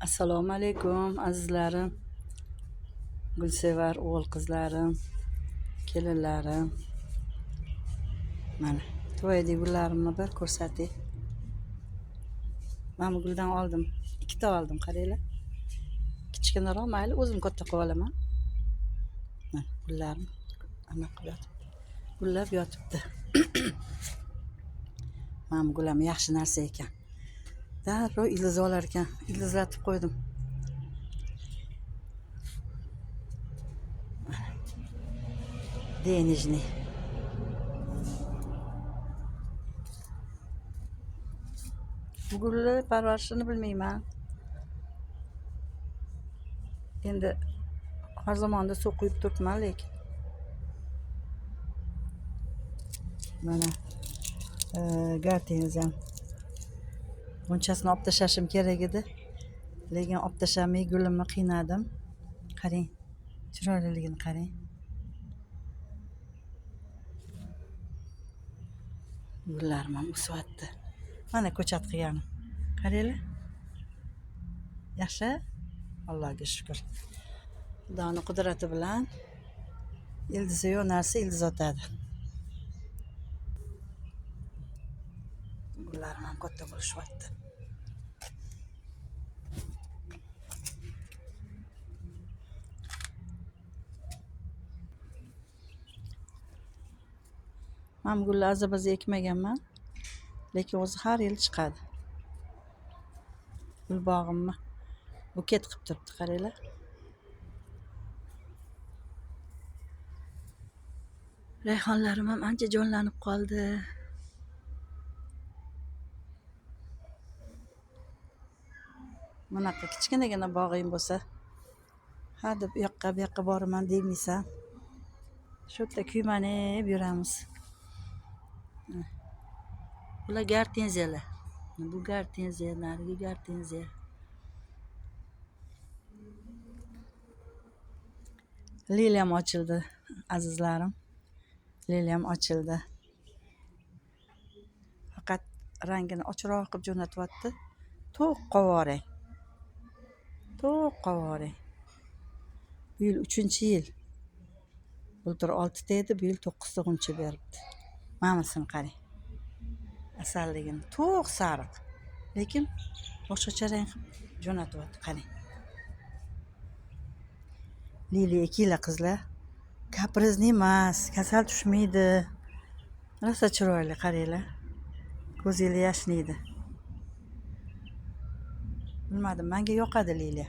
Assalomu alaykum azizlarim, gulsevar o'g'il qizlarim, kelinlarim. Mana tuvaydi gullarimni bir ko'rsatay. Mana bu guldan oldim, ikkita oldim, qaranglar. Kichkinaroq, mayli, o'zim katta qilib olaman. Mana gullarim anaqa qilib yotibdi. Gullab yotibdi. Mana bu gul ham yaxshi narsa ekan. Darrov ildiz olar ekan. Ildizlatib qo'ydim. Denizli. Bu gulni parvarishini bilmayman. Endi har zamonda suv quyib turibman lekin. Mana gartenziyam. G'unchasini olib tashlashim kerak edi. Lekin olib tashlamay gulimni qiynadim. Qarang, chiroyliligini qarang. Gullarim ham o'syapti. Mana ko'chat qilganim. Qaranglar. Yaxshi? Allohga shukr. Xudoning qudrati bilan ildizi yo'q narsa ildiz otadi. Gullarim ham katta bo'lishyapti. Men bu gulni aza-baza ekmaganman, lekin o'zi har yil chiqadi. Gul bog'imni buket qilib turibdi, qaranglar. Rayhonlarim ham ancha jonlanib qoldi. Bunaqa kichkinagina bog'ing bo'lsa, ha deb u yoqqa bu yoqqa boraman demaysan. Shu yerda kuymanib yuramiz. Bular gartenziyalar. Bu gartenziya, narigi gartenziya. Liliyam ochildi, azizlarim. Liliyam ochildi. Faqat rangini ochiqroq qilib jo'natyapti. To'q qovoring. To'q qovoring. Bu yil 3-yil. Bultur 6 ta edi, bu yil 9 ta g'uncha beribdi. Mana qarang. Asalligini to'q sariq. Lekin boshqacha rang qilib jo'natyapti, qarang. Liliya ekinglar qizlar. Kaprizni emas, kasal tushmaydi. Rosa chiroyli, qaranglar. Ko'zinglar yashnaydi. Bilmadim, menga yoqadi liliya.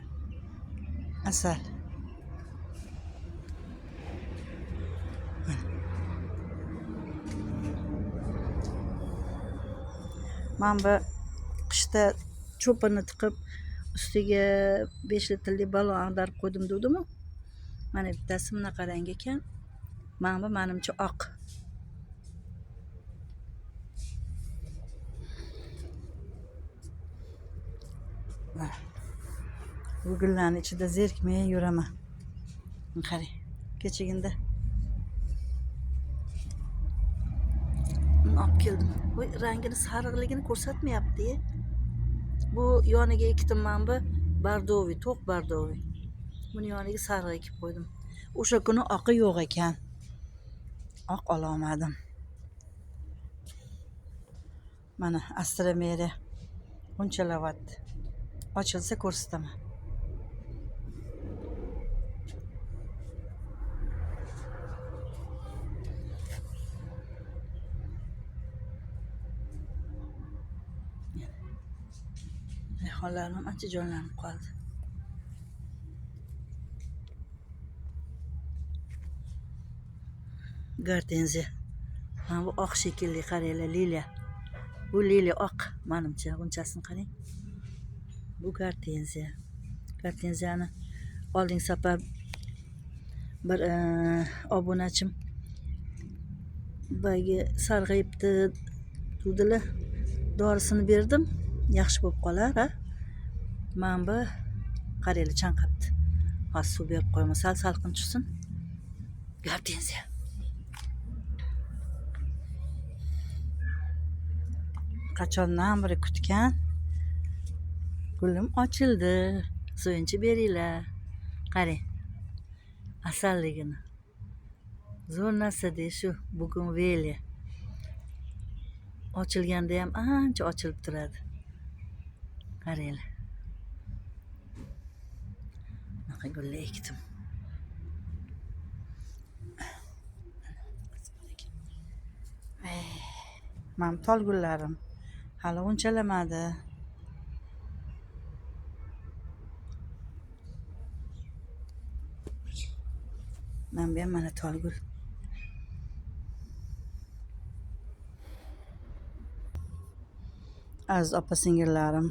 Asal. Men bu qishda cho'pini tiqib ustiga 5 litrlik balon ag'darib qo'ydim dedim-ku. Mana bittasi bunaqa rang ekan. Mana bu menimcha oq. Bu gullarning ichida zerikmay yuraman. Qarang, kechaginda olib keldim. Voy, rangini sariqligini ko'rsatmayapti. Bu yoniga ekdim men bu bardoviy, to'q bardoviy. Buni yoniga sariq ekib qo'ydim. O'sha kuni oqi yo'q ekan. Oq ola olmadim. Mana astromeriya g'unchalayapti. Ochilsa ko'rsataman. Rayhonlarim ham ancha jonlanib qoldi. Gartenziya. Mana bu oq shekilli, qaranglar, liliya. Bu liliya oq, menimcha, g'unchasini qarang. Bu gartenziya. Gartenziyani oldingi safar bir obunachim boyagi sarg'ayibdi dedilar. Dorisini berdim. Yaxshi bo'lib qolar, ha? Mana bu qaranglar, chanqabdi. Hozir suv berib qo'yaman, sal salqin tushsin. Gartenziya. Qachondan beri kutgan Gulim ochildi. Suyunchi beringlar. Qarang. Asalligini. Zo'r narsa-da shu bugunveliya. Ochilganda ham ancha ochilib turadi. Qaranglar. Bunaqa gullar ekdim. Mana tol gullarim hali g'unchalamadi. Mana bu ham mana tol gul. Aziz opa singillarim,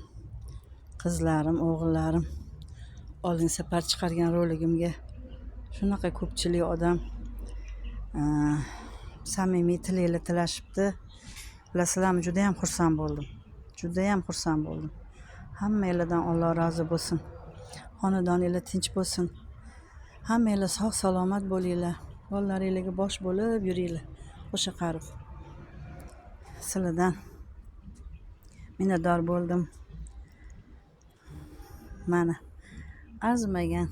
qizlarim, o'g'illarim, oldin safar chiqargan roligimga shunaqa ko'pchilik odam samimiy tilaklar tilashibdi. Bilasizlarmi, juda ham xursand bo'ldim. Juda ham xursand bo'ldim. Hammanglardan Alloh rozi bo'lsin. Xonadoninglar tinch bo'lsin. Hammanglar sog' salomat bo'linglar. Bolalaringlarga bosh bo'lib yuringlar. Qo'sha qarib. Sizlardan minnatdor bo'ldim. Mana arzimagan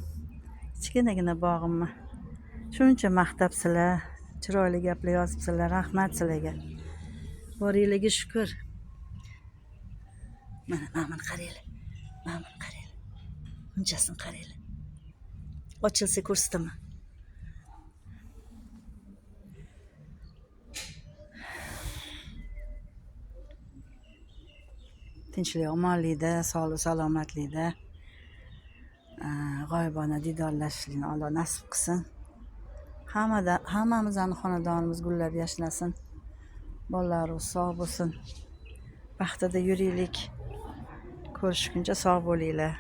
kichkinagina bog'imni shuncha maqtabsizlar, chiroyli gaplar yozibsizlar. Rahmat sizlarga. Boringlarga shukur. Mana buni qaranglar. Mana buni qaranglar. Bunchasini qaranglar. Ochilsa ko'rsataman. Tinchlik, omonlikda, sog'lik, salomatlikda g'oyibona diydorlashishlikni Alloh nasib qilsin. Hammamizning xonadonimiz gullab yashnasin. Bolalarimiz sog' bo'lsin. Baxtida yuraylik. Ko'rishguncha sog' bo'linglar.